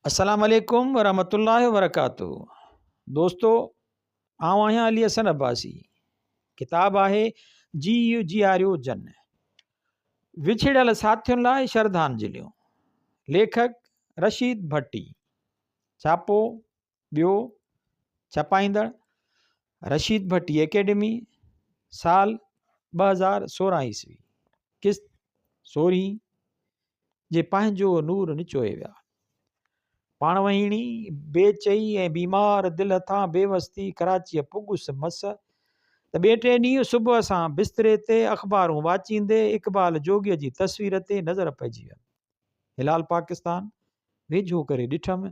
السلام عليڪم ورحمة الله وبرڪاته دوستو آئون آهيان علي حسن عباسي ڪتاب آهي جيء جياريو جن وڇڙيل ساٿين لاء شرڌانجليون ليکڪ رشيد ڀٽي ڇاپو ٻيو ڇپائيندڙ رشيد ڀٽي اڪيڊمي سال 2016 عيسوي قسط سورهين جي پنهنجو نور نچوئي ويا. پاڻ وهيڻي، بي چئي ۽ بيمار دل هٿان بيوس ٿي ڪراچيء پڳس مس ته ٻئي ٽئين ڏينهن صبح سان بستري تي اخبارون واچيندي اقبال جوڳيء جي تصوير تي نظر پئجي ويم. هلال پاڪستان ويجهو ڪري ڏٺم.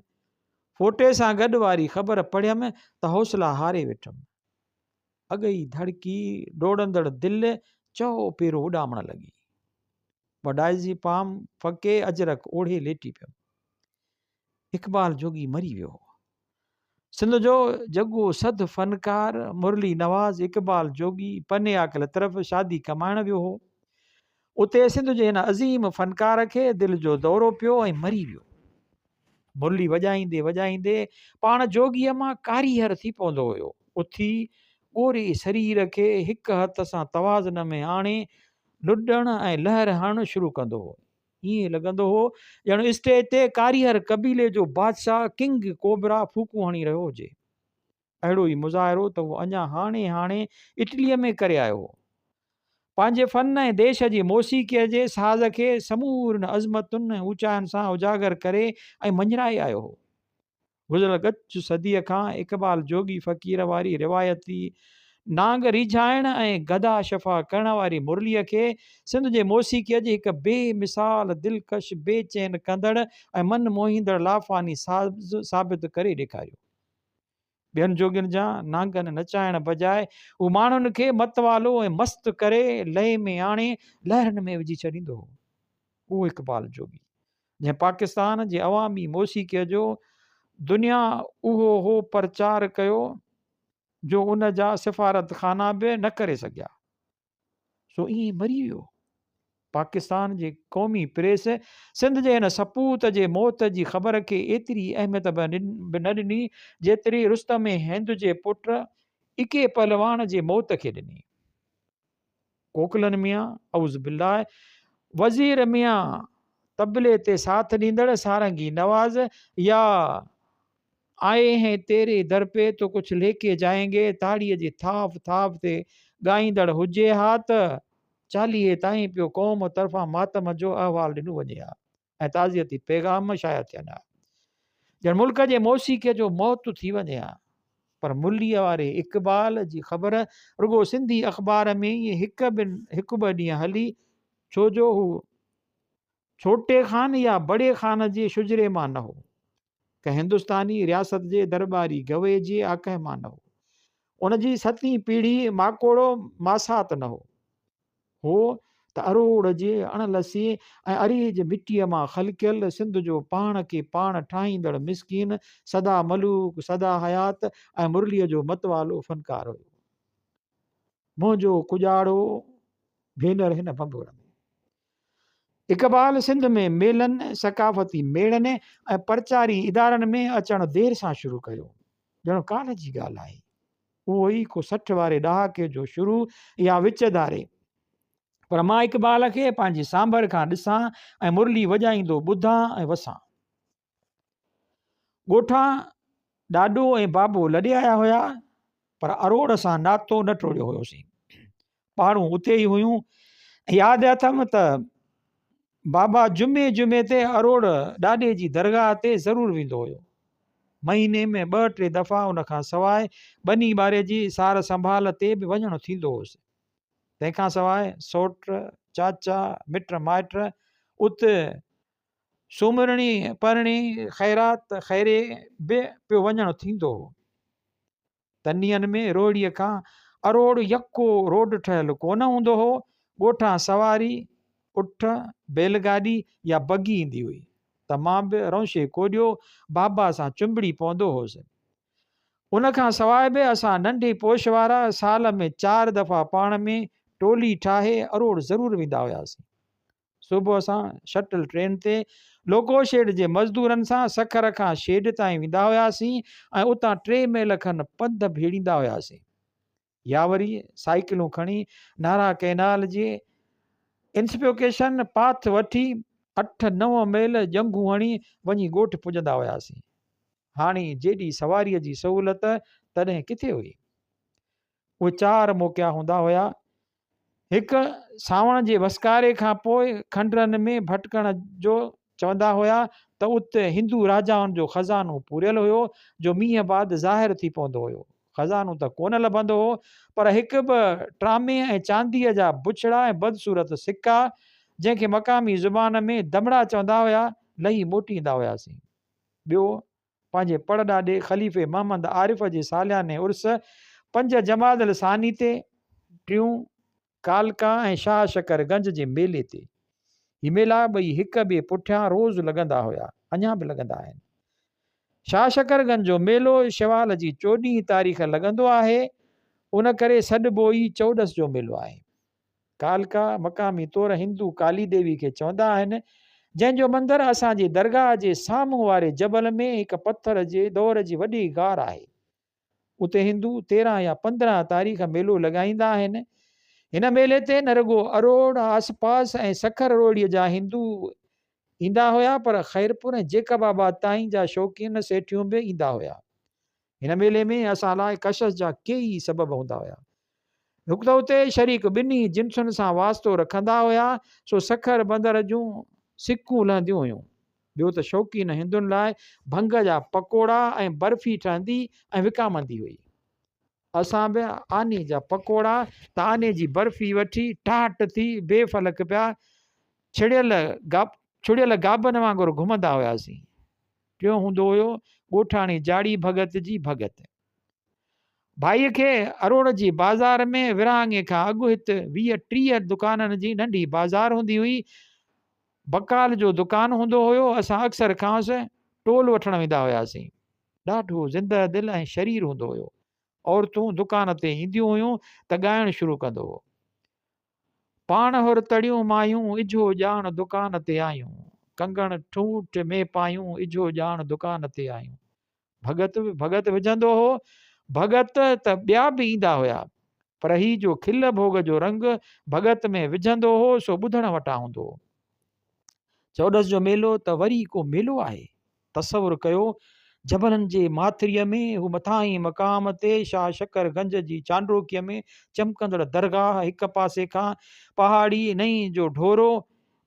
فوٽي سان گڏ واري خبر پڙهيم ته حوصلا هاري ويٺم. اڳ ئي ڌڙڪي ڊوڙندڙ دل چئو پيرو اڏامڻ لڳي. وڏائزي پام ڦڪي اجرڪ اوڙهي ليٽي پيم. اقبال جوڳي مري ويو هو. سنڌ جو جڳو سڌ فنڪار مرلي نواز اقبال جوڳي پني عاقل طرف شادي ڪمائڻ ويو هو. اتي سنڌ جي هن عظيم فنڪار کي دل جو دورو پيو ۽ مري ويو. مرلي وڄائيندي وڄائيندي پاڻ جوڳيء مان ڪاريهر ٿي پوندو هيو. اٿي ڳوري سرير کي هڪ هٿ سان توازن ۾ آڻي لڏڻ ۽ لهر هڻڻ شروع ڪندو هو. ائين لڳندو هو ڄڻ اسٽيج تي ڪاريهر قبيلي جو بادشاهه ڪنگ ڪوبرا ڦوڪون هڻي رهيو هجي. اهڙو ئي مظاهرو ته هو اڃا هاڻي هاڻي اٽليء ۾ ڪري آيو هو. پنهنجي فن ۽ ديش جي موسيقيء جي ساز کي سمورين عظمتن ۽ اوچاين سان اجاگر ڪري ۽ مڃرائي آيو هو. گذريل ڳچ صديء کان اقبال جوڳي فقير واري روايتي نانگ ريجهائڻ ۽ گدا شفا ڪرڻ واري مرليء کي سنڌ جي موسيقيء جي هڪ بي مثال، دلڪش، بي چين ڪندڙ ۽ من موهيندڙ لافاني ساز ثابت ڪري ڏيکاريو. ٻين جوڳين جيان نانگن نچائڻ بجاء هو ماڻهن کي متوالو ۽ مست ڪري لئي ۾ آڻي لهرن ۾ وجهي ڇڏيندو هو. اهو اقبال جوڳي، جنهن پاڪستان جي عوامي موسيقيء جو دنيا اهو هو پرچار ڪيو جو ان جا سفارتخانا به نه ڪري سگهيا. سو ائين مري ويو. پاڪستان جي قومي پريس سنڌ جي هن سپوت جي موت جي خبر کي ايتري اهميت به نه ڏني جيتري رستم هند جي پٽ اڪي پهلواڻ جي موت کي ڏني. ڪوڪلن ميان، اعوذ بالله، وزير ميان، طبلي تي ساٿ ڏيندڙ سارنگي نواز يا آئي هين تيري در پي تو ڪڇ ليڪي جائين گي تاڙيء جي ٿاڦ ٿاڦ تي ڳائيندڙ هجي ها ته چاليهي تائين پيو قوم طرفان ماتم جو احوال ڏنو وڃي ها ۽ تعزيتي پيغام شايع ٿين ها ڄڻ ملڪ جي موسيقيء جو موت ٿي وڃي ها پر مليء واري اقبال جي خبر رڳو سنڌي اخبار ۾ ئي هڪ ٻه ڏينهن هلي ڇو جو هو ڇوٽي خان يا بڙي خان جي شجري مان نه هو. ڪنهن هندستاني رياست جي درٻاري گوي جي آڪهه مان نه هو. ان جي ستين پيڙهي ماڪوڙو ماسات نه هو. هو ته اروڙ جي اڻ لسي ۽ اريج مٽيء مان خلقيل سنڌ جو پاڻ کي پاڻ ٺاهيندڙ مسڪين سدا ملوڪ، سدا حيات ۽ مرليء جو متوالو فنڪار هيو. منهنجو ڪڄاڙو ڀينر هن ڀنڀور ۾. اقبال سنڌ ۾ ميلن، ثقافتي ميڙن ۽ پرچاري ادارن ۾ اچڻ دير سان شروع ڪيو. ڄڻ ڪالهه جي ڳالهه آهي. اهو ئي ڪو 60 واري ڏهاڪي جو شروع يا وچ ڌاري. پر مان اقبال کي پنهنجي سانڀر کان ڏسان ۽ مرلي وڄائيندو ٻڌان ۽ وسان. ڳوٺان ڏاڏو ۽ بابو لڏي آيا هيا پر اروڙ سان ناتو نه ٽوڙيو هيوسين. پاڙون اتي ئي هيون. ياد اٿم ته بابا جمعي جمعي تي اروڙ ڏاڏي جي درگاهه تي ضرور ويندو هيو. مهيني ۾ ٻه ٽي دفعا ان کان سواء ٻني ٻاري جي سار سنڀال تي به وڃڻ ٿيندو هوس. تنهن کان سواء سئوٽ، چاچا، مٽ مائٽ ات سومرڻي پرڻي خيرات خيري به پيو وڃڻ ٿيندو هو. تن ڏينهن ۾ روهڙيء کان اروڙ يڪو روڊ ٺهيل ڪونه هوندو هو. ڳوٺان سواري، اٺ، بيل گاڏي يا بگي ايندي هئي ته مان به رونشي ڪوڏيو بابا سان چنبڙي پوندو هوس. ان کان سواء به اسان ننڍي پوش وارا سال ۾ چار دفعا پاڻ ۾ ٽولي ٺاهي اروڙ ضرور ويندا هياسين. صبح سان شٽل ٽرين تي لوڪو شيڊ جي مزدورن سان سکر کان شيڊ تائين ويندا هياسين ۽ اتان ٽي ميل کن پنڌ ڀيڙيندا هياسين. يا وري سائيڪلون کڻي نارا ڪئنال جي انسپيوڪيشن پاٿ وٺي اٺ نو ميل ڄنگهون هڻي وڃي ڳوٺ پڄندا هياسين. هاڻي جيڏي سواريء جي سهولت تڏهن ڪٿي هئي. اهي چار موقعا هوندا هيا. هڪ سانوڻ جي وسڪاري کان پوء کنڊرن ۾ ڀٽڪڻ جو چوندا هيا ته ات هندو راجائن جو خزانو پوريل هيو جو مينهن بعد ظاهر ٿي پوندو هيو. خزانو ته ڪونه لڀندو هو پر هڪ ٻه ٽرامي ۽ چانديء جا بڇڙا ۽ بدصورت سڪا جنهن کي مقامي زبان ۾ دمڙا چوندا هيا لهي موٽي ايندا هياسين. ٻيو پنهنجي پڙ ڏاڏي خليفي محمد عارف جي سالياني عرس پنج جمادي الثاني تي، ٽيون ڪالڪا ۽ شاهه شڪر گنج جي ميلي تي. هي ميلا ٻئي هڪ ٻئي پٺيان روز لڳندا هيا، اڃا به لڳندا آهن. شاهه شڪر گنج جو ميلو شوال جي چوڏهين تاريخ لڳندو آهي، ان ڪري سڏبو ئي چوڏس جو ميلو آهي. ڪالڪا مقامي طور هندو ڪالي ديوي کي چوندا آهن، جنهن جو مندر اسان جي درگاهه جي سامهون واري جبل ۾ هڪ پٿر جي دور جي وڏي غار آهي. اتي هندو 13 يا 15 تاريخ ميلو لڳائيندا آهن. هن ميلي تي نه رڳو اروڙ، آسپاس ۽ سکر روهڙي جا هندو ايندا هيا پر خيرپور ۽ جيڪب آباد تائين جا شوقين سيٺيون به ايندا هيا. هن ميلي ۾ اسان لاء ڪشش جا ڪيئي سبب هوندا هيا. هڪ ته اتي شريڪ ٻنهي جنسن سان واسطو رکندا هيا، سو سکر بندر جون سڪون لهنديون هيون. ٻيو ته شوقين هندن لاء ڀنگ جا پڪوڙا ۽ برفي ٺهندي ۽ وڪامندي هئي. اسان به آني جا پڪوڙا ته آني جي برفي وٺي ٽاٽ ٿي بي فلڪ پيا ڇڙيل گابن وانگر گهمندا هياسين. ٽيون هوندو هيو ڳوٺاڻي جاڙي ڀڳت جي ڀڳت. ڀائيء کي اروڙ جي بازار ۾ ورهاڱي کان اڳ هت 20 30 دڪانن جي ننڍي بازار هوندي هئي. بقال جو دڪان هوندو هيو. اسان اڪثر کانئس ٽول وٺڻ ويندا هياسين. ڏاڍو زنده دل ۽ شرير هوندو هيو. عورتون دڪان تي اينديون هيون ته ڳائڻ شروع ڪندو هو. پاڻ هر تڙيون مايون، اجهو ڄاڻ دڪان تي آيون. ڪنگڻ ٺونٺ ۾ پايون، اجهو ڄاڻ دڪان تي آيون. ڀڳت به ڀڳت وجهندو هو. ڀڳت ته ٻيا به ايندا هيا، پر هي جو کل ڀوڳ جو رنگ ڀڳت ۾ وجهندو هو، سو ٻڌڻ وٽان هوندو هو. چوڏس جو ميلو ته وري ڪو ميلو آهي. تصور ڪيو، جبلن جي ماٿريء ۾، هو مٿاهين مقام تي، شاهه شڪر گنج جي چانڊوڪيء ۾ چمڪندڙ درگاهه، هڪ پاسي کان پهاڙي نئين جو ڍورو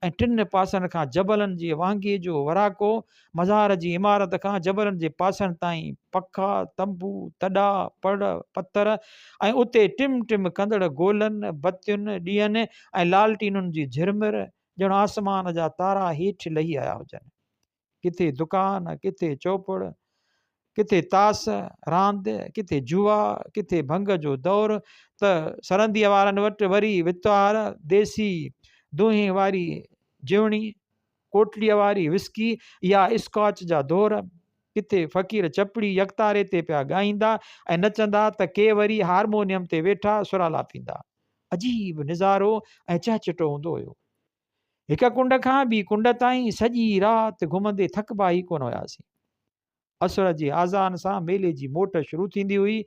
۽ ٽن پاسن کان جبلن جي وانگي جو وراڪو، مزار جي عمارت کان جبلن جي پاسن تائين پکا، تنبو، تڏا، پڙ، پٿر ۽ اتي ٽم ٽم ڪندڙ گولن، بتين، ڏيئن ۽ لالٽينن جي جهرمر، ڄڻ آسمان جا تارا هيٺ لهي آيا هجن. ڪٿي دڪان، ڪٿي چوپڙ، ڪٿي تاس راند، ڪٿي جوا، ڪٿي ڀنگ جو دور ته سرنديء وارن وٽ وري وتار، ديسي دونهين واري جيوڻي، ڪوٽڙيء واري وسڪي يا اسڪاچ جا دور، ڪٿي فقير چپڙي يڪتاري تي پيا ڳائيندا ۽ نچندا ته ڪي وري هارمونيم تي ويٺا سرالا پيندا. عجيب نظارو ۽ چهچٽو هوندو هيو. هڪ ڪنڊ کان ٻي ڪنڊ تائين سڄي رات گهمندي ٿڪبا ئي ڪونه هياسين. اسر جي آذان سان ميلي جي موٽ شروع ٿيندي هئي.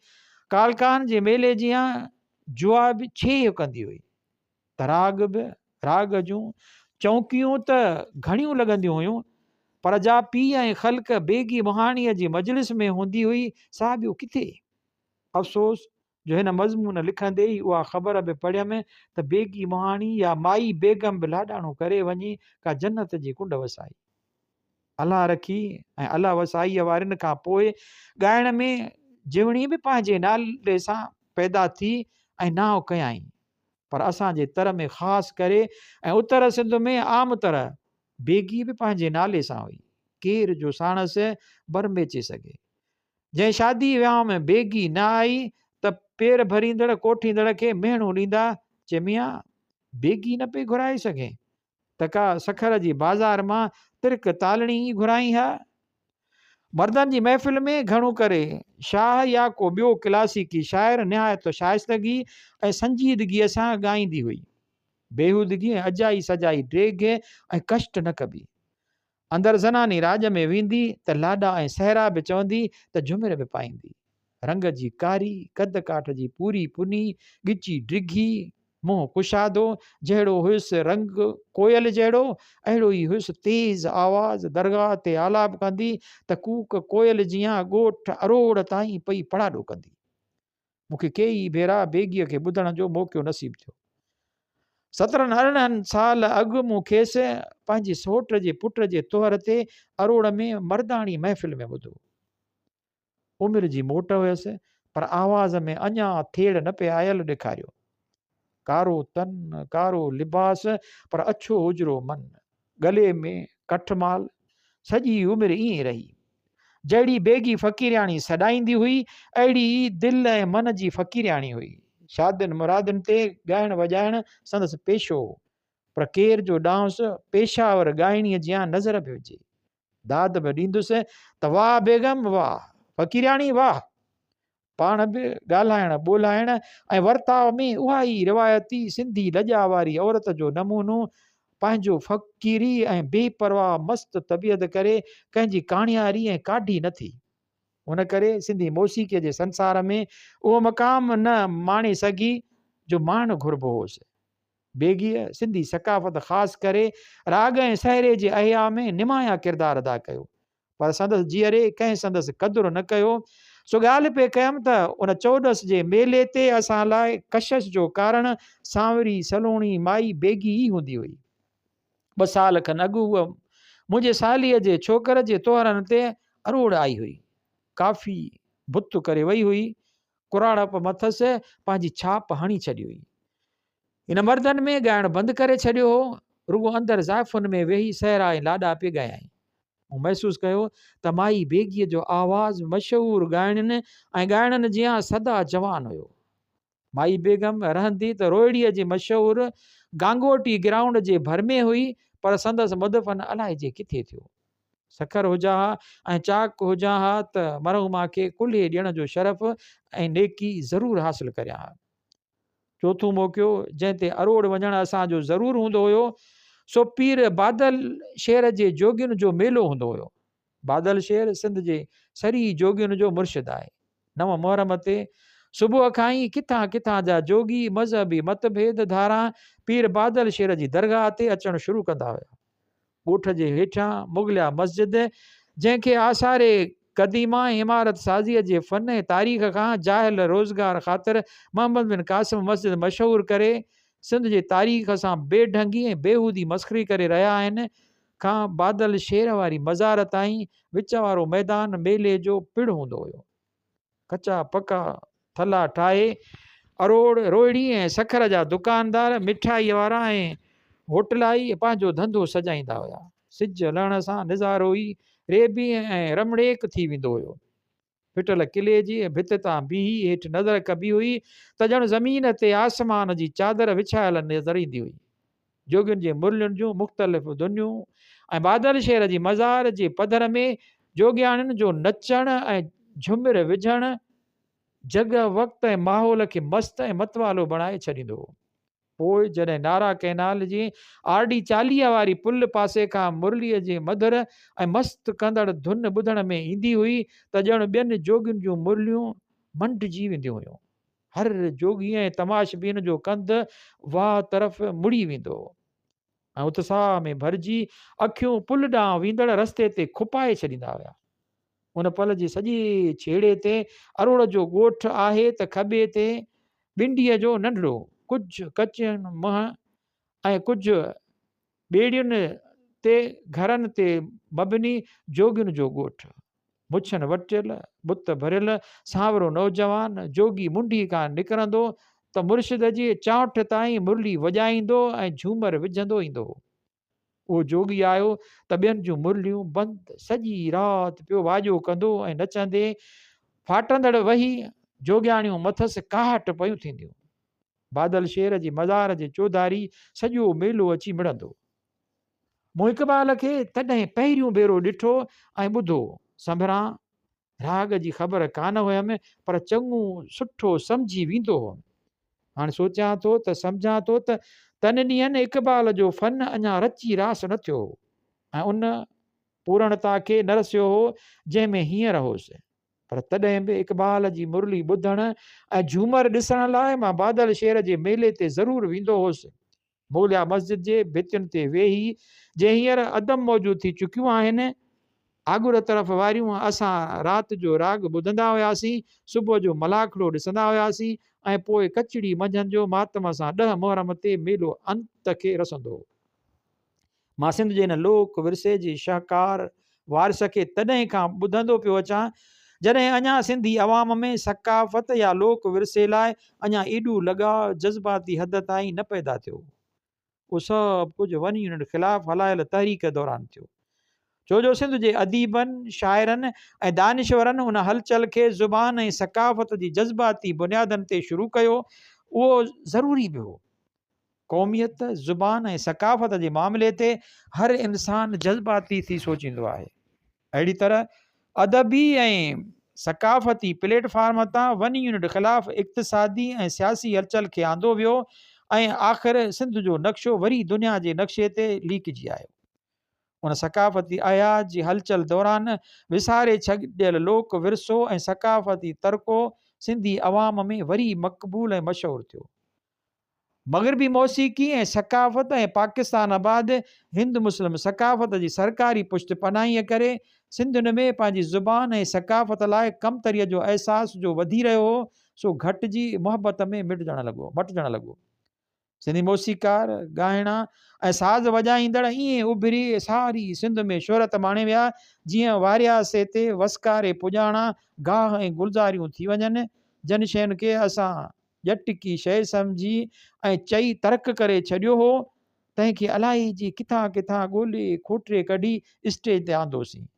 ڪالڪان جي ميلي جيان جوا به ڇيهه ڪندي هئي. ته راڳ به راڳ جون چونڪيون ته گهڻيون لڳنديون هيون، پر جا پيء ۽ خلق بيگي مهاڻيء جي مجلس ۾ هوندي هئي، سا ٻيو ڪٿي؟ افسوس جو هن مضمون لکندي ئي اها خبر به پڙهيم ته بيگي مهاڻي يا مائي بيگم به لاڏاڻو ڪري وڃي ڪا جنت جي ڪنڊ وسائي. الله رکي ۽ الله وسائيء وارين کان پوء ڳائڻ ۾ جيوڻي به پنهنجي نالي سان پيدا ٿي ۽ نانء ڪيائين. پر اسان جي تر ۾ خاص ڪري ۽ اتر سنڌ ۾ عام طرح بيگي به پنهنجي نالي سان هئي. ڪير جو ساڻس برميچي سگهي. جنهن شادي وهانء ۾ بيگي نه آئي ته پير ڀريندڙ ڪوٺيندڙ کي مهڻو ڏيندا، چي ميان! بيگي نه پئي گهرائي سگهين ته ڪا سکر جي بازار مان ترڪ تالڻي ئي گهرائين ها. مردن جي محفل ۾ گهڻو ڪري شاهه يا ڪو ٻيو ڪلاسيڪي شاعر نهايت شائستگي ۽ سنجيدگيء سان ڳائيندي هئي. بيهودگي ۽ اجائي سجائي ڊيگهه ۽ ڪشٽ نه ڪبي. اندر زناني راڄ ۾ ويندي ته لاڏا ۽ سهرا به چوندي ته جهمر به پائيندي. رنگ جي ڪاري، قد ڪاٺ جي پوري پني، ڳچي ڊگهي، منهن ڪشادو، جهڙو هيس رنگ ڪوئل جهڙو، اهڙو ئي هيس تيز آواز، درگاهه تي آلاپ ڪندي ته ڪوڪ ڪوئل جيان ڳوٺ اروڙ تائين پئي پڙاڏو ڪندي. مون کي ڪيئي ڀيرا بيگيء کي ٻڌڻ جو موقعو نصيب ٿيو. 17 18 سال اڳ مون کيس پنهنجي سئوٽ جي پٽ جي طهر تي اروڙ ۾ مرداڻي محفل ۾ ٻڌو. عمر جي موٽ هيس، پر آواز ۾ اڃا ٿيڙ نه پئي آيل ڏيکاريو. ڪارو تن، ڪارو لباس، پر اڇو اجرو من. ڳلي ۾ ڪٺمال، سڄي عمر ائين رهي. جهڙي بيگي فقيرياڻي سڏائيندي هئي، اهڙي ئي دل ۽ من جي فقيرياڻي هئي. شادين مرادين تي ڳائڻ وڄائڻ سندس پيشو هو، پر ڪير جو ڏانهس پيشه ور ڳائڻيء جيان نظر به وجهي. داد به ڏيندس ته واهه بيگم واهه، فقيرياڻي واهه! پاڻ به ڳالهائڻ ٻولهائڻ ۽ ورتاء ۾ اها ئي روايتي سنڌي لڄا واري عورت جو نمونو پنهنجو فقيري ۽ بي پرواهه مست طبيعت ڪري ڪنهن جي ڪاڻياري ۽ ڪاڍي نه ٿي. ان ڪري سنڌي موسيقيء جي سنسار ۾ اهو مقام نه ماڻي سگهي جو ماڻڻ گهربو هوس. بيگيء سنڌي ثقافت خاص ڪري راڳ ۽ سهري جي احياء ۾ نمايان ڪردار ادا ڪيو. پر سندس جيئري ڪنهن سندس قدر نه ڪيو، سو ڳالهه پئي ڪيم ته ان چوڏس جي ميلي تي اسان لاء ڪشش جو ڪارڻ سانوري سلوڻي مائي بيگي ئي هوندي هئي. ٻه سال کن اڳ هوء منهنجي ساليء جي ڇوڪر جي طهرن تي اروڙ آئي هئي. ڪافي بت ڪري وئي هئي. ڪراڙپ مٿس پنهنجي ڇاپ هڻي ڇڏي هئي. هن مردن ۾ ڳائڻ بند ڪري ڇڏيو هو، رڳو اندر زائفن ۾ ويهي سهرا ۽ لاڏا پئي ڳايائين. مون محسوس ڪيو ته مائي بيگيء جو آواز مشهور ڳائڻين ۽ ڳائڻن جيان سدا جوان هيو. مائي بيگم رهندي ته روهڙيء جي مشهور گانگوٽي گرائونڊ جي ڀر ۾ هئي، پر سندس مدفن الائجي ڪٿي ٿيو. سکر هجان ها ۽ چاڪ هجان ها ته مرحومه کي ڪلهي ڏيڻ جو شرف ۽ نيڪي ضرور حاصل ڪريان ها. چوٿون موقعو جنهن تي اروڙ وڃڻ اسان جو ضرور هوندو هيو، سو پير بادل شير جي جوڳين جو ميلو هوندو هيو. بادل شير سنڌ جي سري جوڳين جو مرشد آهي. نو محرم تي صبح کان ئي ڪٿان ڪٿان جا جوڳي مذهبي مت ڀيد ڌاران پير بادل شير جي درگاهه تي اچڻ شروع ڪندا هيا. ڳوٺ جي هيٺيان مغليه مسجد، جنهن کي آثار قديمه ۽ عمارت سازيء جي فن ۽ تاريخ کان جاهل روزگار خاطر محمد بن قاسم مسجد مشهور ڪري سنڌ جي تاريخ سان بي ڍنگي ۽ بيهودي مسخري ڪري رهيا آهن، کان بادل شير واري مزار تائين وچ وارو ميدان ميلي جو پڙ هوندو هيو. ڪچا پڪا ٿلها ٺاهي اروڙ، روهڙي ۽ سکر جا دڪاندار، مٺائيء وارا ۽ هوٽلائي پنهنجو ڌنڌو سجائيندا هيا. سج لهڻ سان نظارو ئي ريبي ۽ رمڻيڪ ٿي ويندو هيو. ڦٽل قلعي جي ڀت تان بيهي هيٺ نظر ڪبي هئي ته ڄڻ زمين تي آسمان جي چادر وڇايل نظر ايندي هئي. جوڳين جي مرلين جون مختلف ڌنيون ۽ بادل شير جي مزار جي پڌر ۾ جوڳياڻين جو نچڻ ۽ جهمر وجهڻ جڳهه، وقت ۽ ماحول کي مست ۽ متوالو بڻائي ڇڏيندو هو. پوء جڏهن نارا ڪئنال جي آر ڊي 40 واري پل پاسي کان مرليء جي مڌر ۽ مست ڪندڙ ڌن ٻڌڻ ۾ ايندي هئي ته ڄڻ ٻين جوڳين جون مرليون منڊجي وينديون هيون. هر جوڳي ۽ تماشبين جو ڪنڌ واهه طرف مڙي ويندو هو ۽ اتساهه ۾ ڀرجي اکيون پل ڏانهن ويندڙ رستي تي کپائي ڇڏيندا هيا. ان پل جي سڄي ڇيڙي تي اروڙ جو ڳوٺ آهي ته کٻي تي ٻنڊيء جو ننڍڙو ڪجهه ڪچين منهن ۽ ڪجهه ٻيڙين تي گهرن تي مبني جوڳين جو ڳوٺ. مڇن وٽيل، بت ڀريل، سانورو نوجوان، جوڳي منڍي کان نڪرندو ته مرشد جي چانئٺ تائين مرلي وڄائيندو ۽ جهومر وجهندو ايندو هو. اهو جوڳي آيو ته ٻين جون مرليون بند، سڄي رات پيو واڄو ڪندو ۽ نچندي ڦاٽندڙ وهي جوڳياڻيون مٿس ڪاهٽ پيون ٿينديون. بادل شير جي مزار جي چوڌاري سڄو ميلو اچي مڙندو. مون اقبال کي تڏهن پهريون ڀيرو ڏٺو ۽ ٻڌو. سنڀران راڳ جي خبر ڪانه هيم پر چڱو سٺو سمجهي ويندو هئم. هاڻ سوچيان ٿو ته سمجهان ٿو ته تن ڏينهن اقبال جو فن اڃا رچي راس نه ٿيو هو ۽ ان. پورڻتا کي نه رسيو هو، جنهن ۾ هينئر هوس. پر تڏهن به اقبال جي مرلي ٻڌڻ ۽ جهومر ڏسڻ لاء مان بادل شهر جي ميلي تي ضرور ويندو هوس. مغليه مسجد جي ڀتين تي ويهي، جي هينئر عدم موجود ٿي چڪيون آهن، آڳر طرف واريون اسان رات جو راڳ ٻڌندا هياسين، صبح جو ملاکڙو ڏسندا هياسين ۽ پوء ڪچڙي منجهند جو ماتم سان ڏهه محرم تي ميلو انت کي رسندو هو. مان سنڌ جي هن لوڪ ورثي جي شهڪار وارث کي تڏهن کان ٻڌندو پيو اچان، جڏهن اڃا سنڌي عوام ۾ ثقافت يا لوڪ ورثي لاء اڃا ايڏو لڳاء جذباتي حد تائين نه پيدا ٿيو هو. اهو سڀ ڪجهه ون يونٽ خلاف هلايل تحريڪ دوران ٿيو. ڇو جو سنڌ جي اديبن، شاعرن ۽ دانشورن ان هلچل کي زبان ۽ ثقافت جي جذباتي بنيادن تي شروع ڪيو، اهو ضروري به هو. قوميت، زبان ۽ ثقافت جي معاملي تي هر انسان جذباتي ٿي سوچيندو آهي. اهڙي طرح ادبي ۽ ثقافتي پليٽ فارم تان ون يونٽ خلاف اقتصادي ۽ سياسي هلچل کي آندو ويو ۽ آخر سنڌ جو نقشو وري دنيا جي نقشي تي ليڪجي آيو. ان ثقافتي احياء جي هلچل دوران وساري ڇڏيل لوڪ ورثو ۽ ثقافتي ترڪو سنڌي عوام ۾ وري مقبول ۽ مشهور ٿيو. مغربي موسيقي ۽ ثقافت ۽ پاڪستان آباد هند مسلم ثقافت جي سرڪاري پشت پناهيء ڪري سنڌين ۾ پنهنجي زبان ۽ ثقافت لاء ڪمتريء جو احساس جو وڌي رهيو هو سو گهٽجي محبت ۾ مٽجڻ لڳو مٽجڻ لڳو. سنڌي موسيقار، ڳائڻا ۽ ساز وڄائيندڙ ائين اڀري ساري سنڌ ۾ شهرت ماڻي ويا جيئن وارياسي تي وسڪاري پڄاڻا گاهه ۽ گلزاريون ٿي وڃن جن شين کي اسان ڄٽڪي شيء سمجهي ۽ چئي ترڪ ڪري ڇڏيو هو، تنهن کي الائي جي ڪٿان ڪٿان ڳولي کوٽري ڪڍي اسٽيج تي آندوسين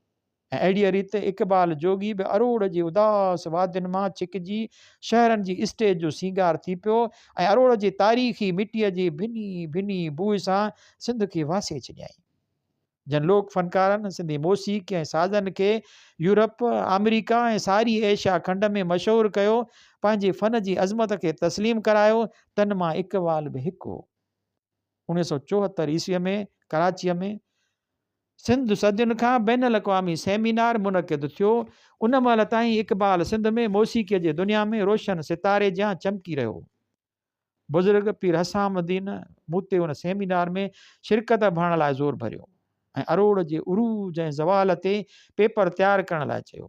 ۽ اهڙيء ريت اقبال جوڳي به اروڙ جي اداس وادين مان ڇڪجي شهرن جي اسٽيج جو سينگار ٿي پيو ۽ اروڙ جي تاريخي مٽيء جي ڀني ڀني بوء سان سنڌ کي واسي ڇڏيائين. جن لوڪ فنڪارن سنڌي موسيقي ۽ سازن کي يورپ، آمريڪا ۽ ساري ايشيا کنڊ ۾ مشهور ڪيو، پنهنجي فن جي عظمت کي تسليم ڪرايو، تن مان اقبال به هڪ هو. 1974 عيسويء ۾ ڪراچيء ۾ سنڌ صدين کان بين الاقوامي سيمينار منعقد ٿيو. ان مهل تائين اقبال سنڌ ۾ موسيقيء جي دنيا ۾ روشن ستاري جيان چمڪي رهيو هو. بزرگ پير حسام الدين مون تي ان سيمينار ۾ شرڪت ڀرڻ لاء زور ڀريو ۽ اروڙ جي عروج ۽ زوال تي پيپر تيار ڪرڻ لاء چيو.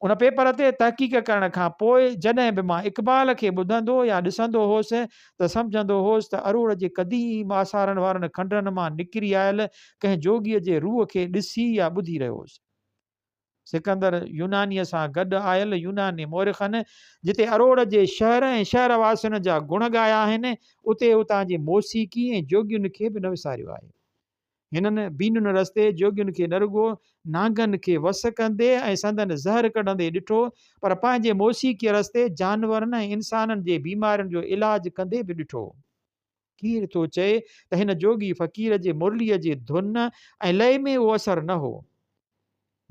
ان پيپر تي تحقيق ڪرڻ کان پوء جڏهن به مان اقبال کي ٻڌندو يا ڏسندو هوس ته سمجهندو هوس ته اروڙ جي قديم آثارن وارن کنڊرن مان نڪري آيل ڪنهن جوڳيء جي روح کي ڏسي يا ٻڌي رهيو هوس. سڪندر يونانيء سان گڏ آيل يوناني مورخن جتي اروڙ جي شهر ۽ شهر واسين جا گڻ ڳايا آهن، اتي اتان جي موسيقي ۽ جوڳين کي به نه وساريو آهي. هنن بينن رستي جوڳين کي نه رڳو نانگن کي وس ڪندي ۽ سندن زهر ڪڍندي ڏٺو، پر پنهنجي موسيقيء رستي جانورن ۽ انسانن جي بيمارين جو علاج ڪندي به ڏٺو. ڪير ٿو چئي ته هن جوڳي فقير جي مرليء جي ڌن ۽ لئي ۾ اهو اثر نه هو.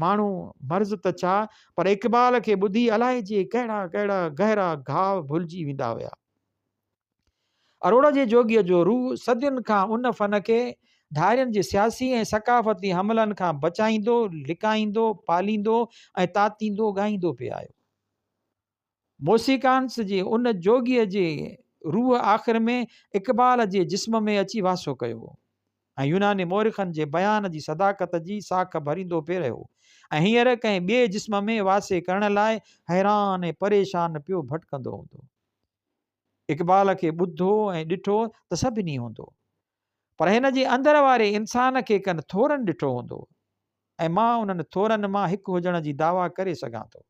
ماڻهو مرض ته ڇا پر اقبال کي ٻڌي الائجي ڪهڙا ڪهڙا گهرا گهاء ڀلجي ويندا هيا. اروڙ جي جوڳيء جو روح صدين کان ان فن کي ڌارين جي سياسي ۽ ثقافتي حملن کان بچائيندو، لڪائيندو، پاليندو ۽ تاتيندو ڳائيندو پئي آيو. موسيقانس جي ان جوڳيء جي روح آخر ۾ اقبال جي جسم ۾ اچي واسو ڪيو هو ۽ يوناني مورخن جي بيان جي صداقت جي ساک ڀريندو پئي رهيو ۽ هينئر ڪنهن ٻئي جسم ۾ واسي ڪرڻ لاء حيران ۽ پريشان پيو ڀٽڪندو هوندو. اقبال کي ٻڌو ۽ ڏٺو ته سڀني هوندو. پر هن جي اندر واري انسان کي ڪن ٿورن ڏٺو هوندو ۽ مان انهن ٿورن مان هڪ هجڻ جي دعويٰ ڪري سگهان ٿو.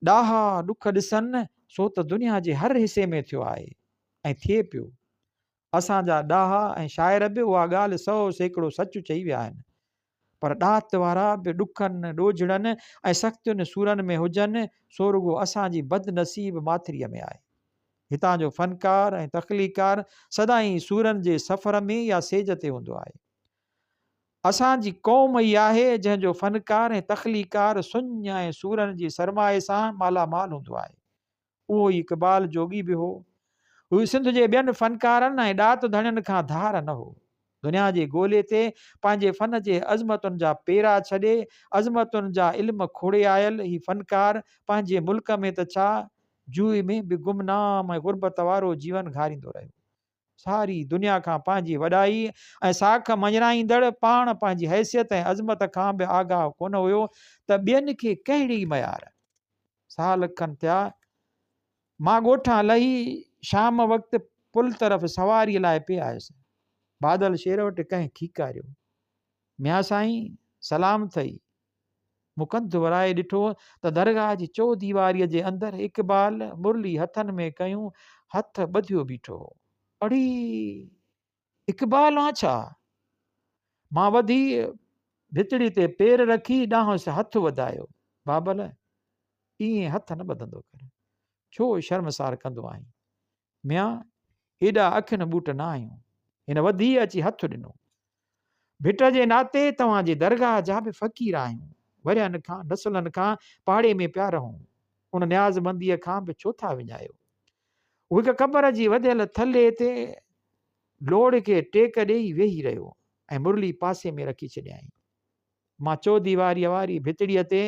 ڏاها ڏک ڏسن سو ته دنيا جي هر حصي ۾ ٿيو آهي ۽ ٿئي پيو. اسان جا ڏاها ۽ شاعر به اها ڳالهه 100% سچ چئي ويا آهن. پر ڏات وارا به ڏکن، ڏوجهڙن ۽ سختين سورن ۾ هجن، سو رڳو اسان جي بدنصيب ماٿريء ۾ آهي. هتان جو فنڪار ۽ تخليقڪار سدائين سورن جي سفر ۾ يا سيج تي هوندو آهي. اسان جي قوم ئي آهي، جنهن جو فنڪار ۽ تخليقڪار سڃ ۽ سورن جي سرمائي سان مالا مال هوندو آهي. اهو ئي اقبال جوڳي به هو. هو سنڌ جي ٻين فنڪارن ۽ ڏات ڌڻين کان ڌار نه هو. دنيا جي گولي تي پنهنجي فن جي عظمتن جا پيرا ڇڏي، عظمتن جا علم کوڙي آيل هي فنڪار پنهنجي ملڪ ۾ ته ڇا، جوئي ۾ به گمنام ۽ غربت وارو جيون گهاريندو رهيو. ساري دنيا کان پنهنجي وڏائي ۽ ساک مڃرائيندڙ پاڻ پنهنجي حيثيت ۽ عظمت کان به آگاهه ڪونه هيو ته ٻين کي ڪهڙي ميار. سال کن ٿيا، مان ڳوٺان لهي شام وقت پل طرف سواريء لاء پئي آيس. بادل شير وٽ ڪنهن کيڪاريو. ميان سائين، سلام ٿئي. مون ڪنڌ ورائي ڏٺو ته درگاهه جي چوديواريء جي اندر اقبال مرلي هٿن ۾ کنيون هٿ ٻڌيو بيٺو هو. اڙي! اقبال آن ڇا؟ مان وڌي ڀتڙي تي پير رکي ڏانهس هٿ وڌايو. بابل! ائين هٿ نه ٻڌندو ڪر. ڇو شرمسار ڪندو آهين؟ ميان! ايڏا اکين ٻوٽ نه آهيون. هن وڌي اچي هٿ ڏنو. ڀٽ جي ناتي توهان جي درگاهه جا به فقير آهيون. ورهين کان، نسلن کان پاڙي ۾ پيا رهون. ان نيازمنديء کان به ڇو ٿا وڃايو؟ هو هڪ قبر جي وڌيل ٿلهي تي لوڙهه کي ٽيڪ ڏيئي ويهي رهيو ۽ مرلي پاسي ۾ رکي ڇڏيائين. مان چوديواريء واري ڀتڙيء تي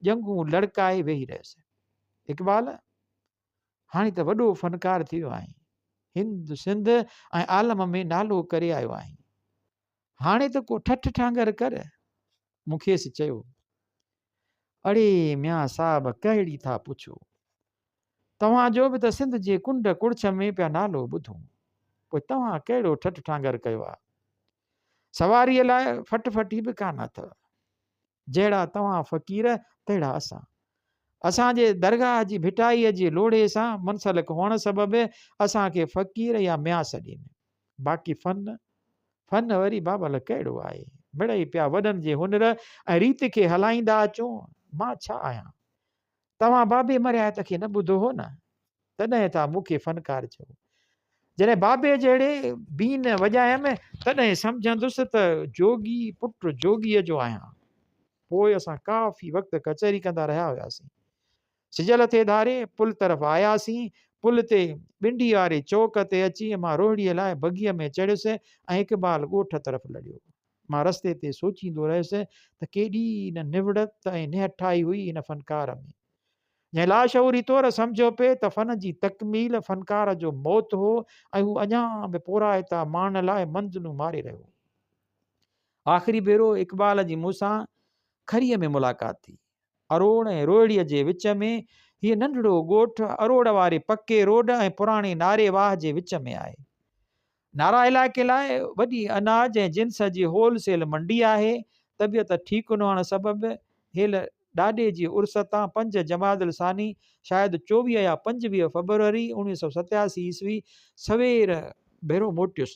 ڄنگهون لڙڪائي ويهي رهيس. اقبال! هاڻي ته وڏو فنڪار ٿي ويو آهين. هند، سنڌ ۽ عالم ۾ نالو ڪري آيو آهين. هاڻي ته ڪو ٺٺ ٺانگر ڪر. مون کيس چيو. اڙي ميان صاحب ڪهڙي ٿا پڇو. توهان جو به ته سنڌ جي ڪنڊ ڪڙڇ ۾ پيا نالو ٻڌون. پوء توهان ڪهڙو ٺٺ ٺانگر ڪيو آ. سواريء لاء ڦٽ ڦٽي به ڪانه اٿئو. جهڙا توهان فقير تهڙا اسان. اسان جي درگاهه جي ڀٽائيء جي لوڙهي سان منسلڪ هئڻ سبب اسان کي فقير يا ميان سڏين. باقي فن، فن وري بابل ڪهڙو آهي؟ مڙئي پيا وڏن جي هنر ۽ ريت کي هلائيندا اچون. مان ڇا آهيان؟ توهان بابي مرهيات کي نه ٻڌو هو نه؟ تڏهن ٿا مون کي فنڪار چئو. جڏهن بابي جهڙي بين وڄايم، تڏهن سمجهندس ته جوڳي پٽ جوڳيء جو آهيان. پوء اسان ڪافي وقت ڪچهري ڪندا رهيا هياسين. سج لٿي ڌاري پل طرف آياسين. پل تي ٻنڊي واري چوڪ تي اچي مان روهڙيء لاء بگيء ۾ چڙهيس ۽ اقبال ڳوٺ طرف لڙيو. مان رستي تي سوچيندو رهيس ته ڪيڏي نه نوڙت ۽ نهٺائي هئي هن فنڪار ۾. جنهن لاشعوري طور سمجهيو پئي ته فن جي تڪميل فنڪار جو موت هو ۽ هو اڃا به پورائتا ماڻڻ لاء منزلون ماري رهيو هو. آخري ڀيرو اقبال جي مون سان کريء ۾ ملاقات ٿي. اروڙ ۽ روهڙيء جي وچ ۾ هيء ننڍڙو ڳوٺ اروڙ واري پڪي روڊ ۽ پراڻي ناري واهه جي وچ ۾ آهي. نارا علائقي لاء وڏي اناج ۽ جنس جي هول سيل منڊي آهي. طبيعت ٺيڪ نه هئڻ سبب هيل ڏاڏي جي عرس تان پنج جمادي الثاني شايد 24 يا 25 فبروري 1987 عيسوي سوير ڀيرو موٽيس.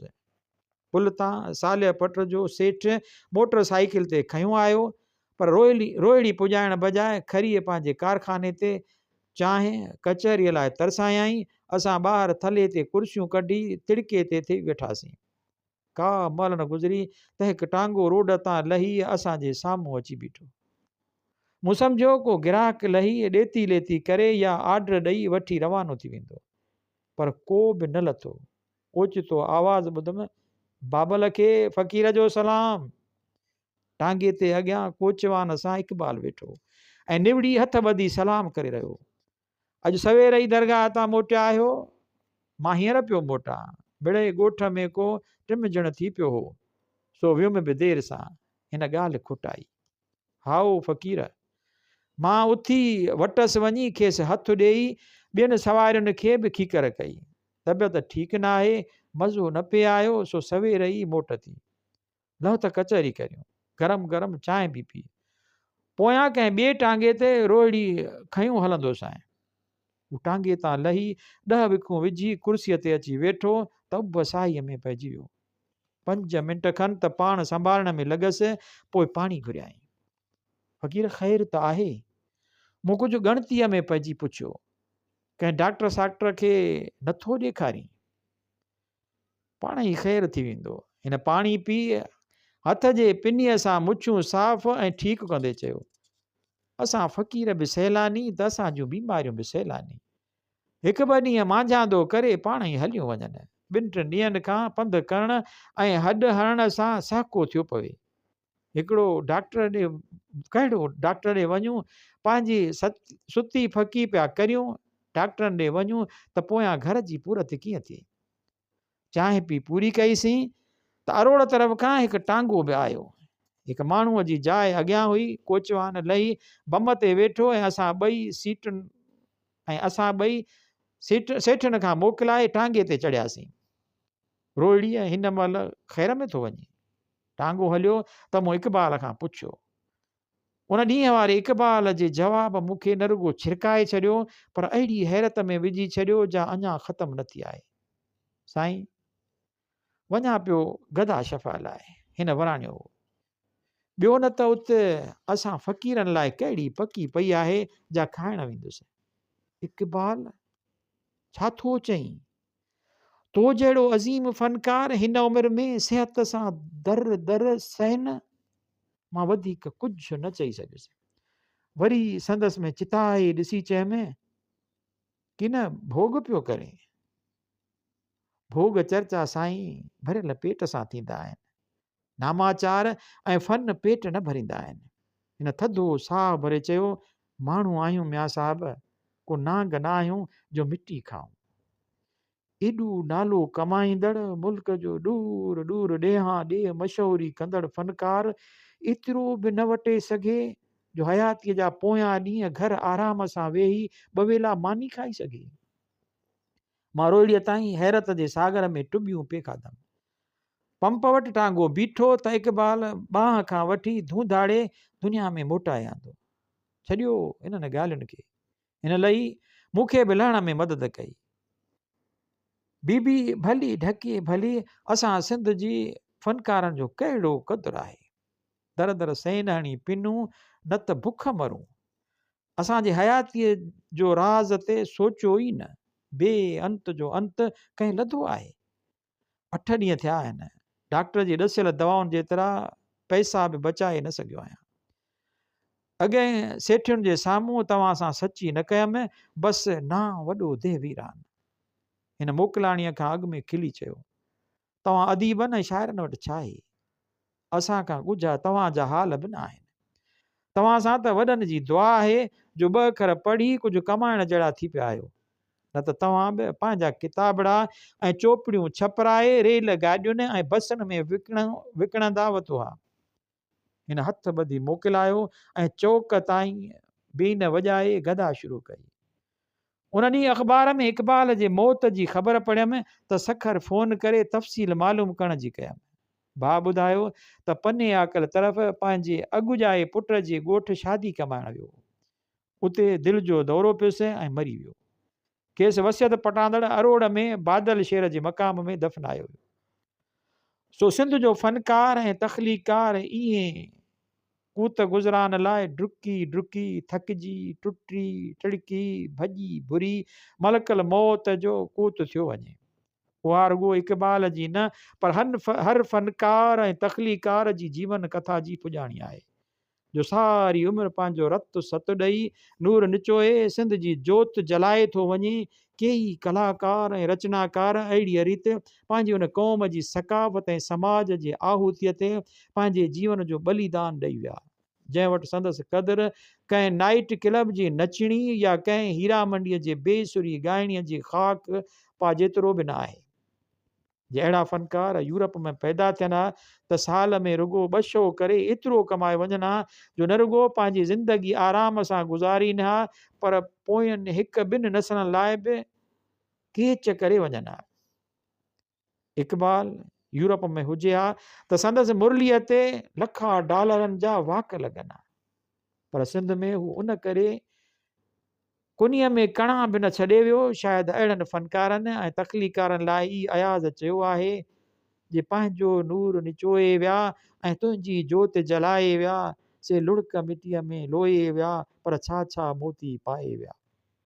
پل تان صالح پٽ جو سيٺ موٽر سائيڪل تي کنيو آيو پر روهڙي پڄائڻ بجاء کريء پنهنجي ڪارخاني تي چانهه ڪچهريء لاء ترسايائين. اسان ٻاهر ٿلهي تي ڪرسيون ڪڍي تڙڪي تي ٿي ويٺاسين. ڪا مهل نه گذري ته هڪ ٽانگو روڊ تان لهي اسان جي سامهون اچي بيٺو. مون سمجهيو ڪو گراهڪ لهي ڏيتي ليتي ڪري يا آرڊر ڏئي وٺي روانو ٿي ويندو. پر ڪو به نه لٿو. اوچتو آواز ٻڌم، بابل کي فقير جو سلام! ٽانگي تي اڳيان ڪوچوان سان اقبال ويٺو ۽ نوڙي هٿ ٻڌي سلام ڪري رهيو هو. اڄ سوير ئي درگاهه تان موٽيا آهيو؟ مان هينئر پيو موٽان. مڙئي ڳوٺ ۾ ڪو ٽمجڻ ٿي پيو هو، سو ويم به دير سان. هن ڳالهه کٽائي. هائو فقير! مان اٿي وٽس وڃي کيس هٿ ڏيئي ٻين سوارين کي به کيڪر ڪئي. طبيعت ٺيڪ ناهي، مزو نه پئي آيو، سو سوير ئي موٽ ٿي. لهه ته ڪچهري ڪريون. گرم گرم چانهه به پي. پويان ڪنهن ٻئي ٽانگي تي روهڙي کنيون هلندوسانء. هو ٽانگي تان لهي ڏهه وکون وجهي ڪرسيء تي اچي ويٺو ته اڀ ساهيء ۾ پئجي ويو. پنج منٽ کن ته پاڻ سنڀالڻ ۾ لڳس، پوء پاڻي گهريائين. فقير خير ته آهي؟ مون ڪجهه ڳڻتيء ۾ پئجي پڇيو. ڪنهن ڊاڪٽر ساڪٽر کي نٿو ڏيکارين؟ پاڻ ئي خير ٿي ويندو. هن پاڻي پي هٿ جي پنيء سان مڇون صاف ۽ ٺيڪ ڪندي چيو، اسان فقير به سيلاني ته اسان جون بيماريون به سيلاني. هڪ ٻه ڏينهن مانجهاندو ڪري پاڻ ئي هليون وڃن. ٻن ٽن ڏينهن کان پنڌ ڪرڻ ۽ هڏ هڻڻ سان سهڪو ٿيو پوي. هڪڙو ڊاڪٽر ڏي ڪهڙو ڊاڪٽر ڏي وڃون، پنهنجي ستي ڦڪي پيا ڪريون، ڊاڪٽرن ڏي وڃون ته پويان گهر جي پورت ڪيئن ٿئي. چانهه پي پوري ڪئي سين ته اروڙ طرف کان هڪ ٽانگو به آيو. هڪ ماڻهوء جي جاء اڳيان هئي. ڪوچوان لهي بم تي ويٺو ۽ اسان ٻئي سيٽن ۽ اسان ٻئي سيٽ سيٺن کان موڪلائي ٽانگي تي چڙهياسين. روهڙيء هن مهل خير ۾ ٿو وڃي. ٽانگو هليو ته مون اقبال کان پڇيو. ان ڏينهن واري اقبال جي جواب مون کي نه رڳو ڇرڪائي ڇڏيو پر اهڙي حيرت ۾ وجهي ڇڏيو جا اڃا ختم نه ٿي آهي. سائين! وڃان پيو گدا شفا لاء. هن وراڻيو هو. ٻيو نه ته ات اسان فقيرن لاء ڪهڙي پڪي پئي آهي جا کائڻ ويندس. اقبال! ڇا ٿو چئين؟ تو جهڙو عظيم فنڪار هن عمر ۾ صحت سان در در سهن؟ مان وڌيڪ ڪجهه نه چئي سگهيس. وري سندس ۾ چتائي ڏسي چيم، ڪي نه ڀوڳ پيو ڪرين؟ ڀوڳ چرچا سائين ڀريل پيٽ سان ٿيندا آهن. ناماچار ۽ فن پيٽ نه ڀريندا آهن. هن ٿڌو ساهه ڀري چيو، ماڻهو آهيون ميان صاحب، ڪو نانگ نه آهيون جو مٽي کائون. ايڏو نالو ڪمائيندڙ، ملڪ جو ڏور ڏور ڏيهان ڏيهه مشهوري ڪندڙ فنڪار ايترو به نه وٽي سگهي جو حياتيء جا پويان ڏينهن گهر آرام سان ويهي ٻه ويلا ماني کائي سگهي. مان روهڙيء تائين حيرت جي ساگر ۾ ٽٻيون پئي کاڌم. پمپ وٽ ٽانگو بيٺو ته اقبال ٻانهن کان وٺي ڌونڌاڙي دنيا ۾ موٽائي آندو. ڇڏيو انهن ڳالهين کي. هن لهي مون کي به لهڻ ۾ مدد ڪئي. بي بي ڀلي ڍڪي ڀلي اسان سنڌ جي فنڪارن جو ڪهڙو قدر آهي. در در سين هڻي پنون نه ته بک مرون. اسان جي حياتيء جو راز تي سوچيو ئي نه. بي انت جو انت ڪنهن لڌو آهي. اٺ ڏينهن ٿيا آهن، ڊاڪٽر جي ڏسيل دوائن جيترا پئسا به بچائي نه سگهيو آهيان. اڳئين سيٺين جي سامهون توهان سان سچي نه ڪيم، بس نانء وڏو ديهه ويران. هن موڪلاڻيء کان اڳ ۾ کلي چيو، توهان اديبن ۽ شاعرن وٽ ڇاهي؟ اسان کان ڳجها توهان جا حال به نه آهن. توهان سان ته وڏن جي دعا آهي جو ٻه اکر پڙهي ڪجهه ڪمائڻ جهڙا ٿي پيا آهيو. نه ته توهان به پنهنجا ڪتابڙا ۽ چوپڙيون ڇپرائي ريل گاڏين ۽ بسن ۾ وڪڻندا وتو ها. هن هٿ ٻڌي موڪلايو ۽ چوڪ تائين بين وڄائي گدا شروع ڪئي. ان ڏينهن اخبار ۾ اقبال جي موت جي خبر پڙهيم ته سکر فون ڪري تفصيل معلوم ڪرڻ جي ڪيم. ڀاء ٻڌايو ته پني عاقل طرف پنهنجي اڳ ڄائي پٽ جي ڳوٺ شادي ڪمائڻ ويو هو. اتي دل جو دورو پيس ۽ مري ويو. کيس وصيت پٽاندڙ اروڙ ۾ بادل شير جي مقام ۾ دفنايو ويو. سو سنڌ جو فنڪار ۽ تخليقڪار ائين قوت گذران لاء ڊڪي ڊڪي، ٿڪجي، ٽٽي، ٽڙڪي، ڀڄي ڀري ملڪ الموت جو قوت ٿيو وڃي. اها رڳو اقبال جي نه پر هر فنڪار ۽ تخليقڪار جي جيون ڪٿا جي پڄاڻي آهي. جو ساري عمر پنهنجو رت ست ڏئي، نور نچوئي، سنڌ جي جوت جلائي ٿو وڃي. ڪيئي ڪلاڪار ۽ رچناڪار اهڙيء ريت پنهنجي ان قوم جي ثقافت ۽ سماج جي آهوتيء تي پنهنجي جيون جو ٻليدان ڏئي ويا، جنهن وٽ سندس قدر ڪنهن نائيٽ ڪلب جي نچڻي يا ڪنهن هيرا منڊيء جي بي سري ڳائڻيء جي خاڪ پا جيترو به نه آهي. جي اهڙا فنڪار يورپ ۾ پيدا ٿين ها ته سال ۾ رڳو ٻه شو ڪري ايترو ڪمائي وڃن ها جو نه رڳو پنهنجي زندگي آرام سان گذارين ها پر پوين هڪ ٻن نسلن لاء به ڪيچ ڪري وڃن ها. اقبال يورپ ۾ هجي ها ته سندس مرليء تي لکها ڊالرن جا واڪ لڳن ها پر سنڌ ۾ هو ان ڪري ڪنيء ۾ ڪڻا به نه ڇڏي ويو. شايد اهڙن فنڪارن ۽ تخليقڪارن لاء ئي اياز چيو آهي، جي پنهنجو نور نچوئي ويا ۽ تنهنجي جوت جلائي ويا، سي لڙڪ مٽيء ۾ لوئي ويا، پر ڇا ڇا موتي پائي ويا.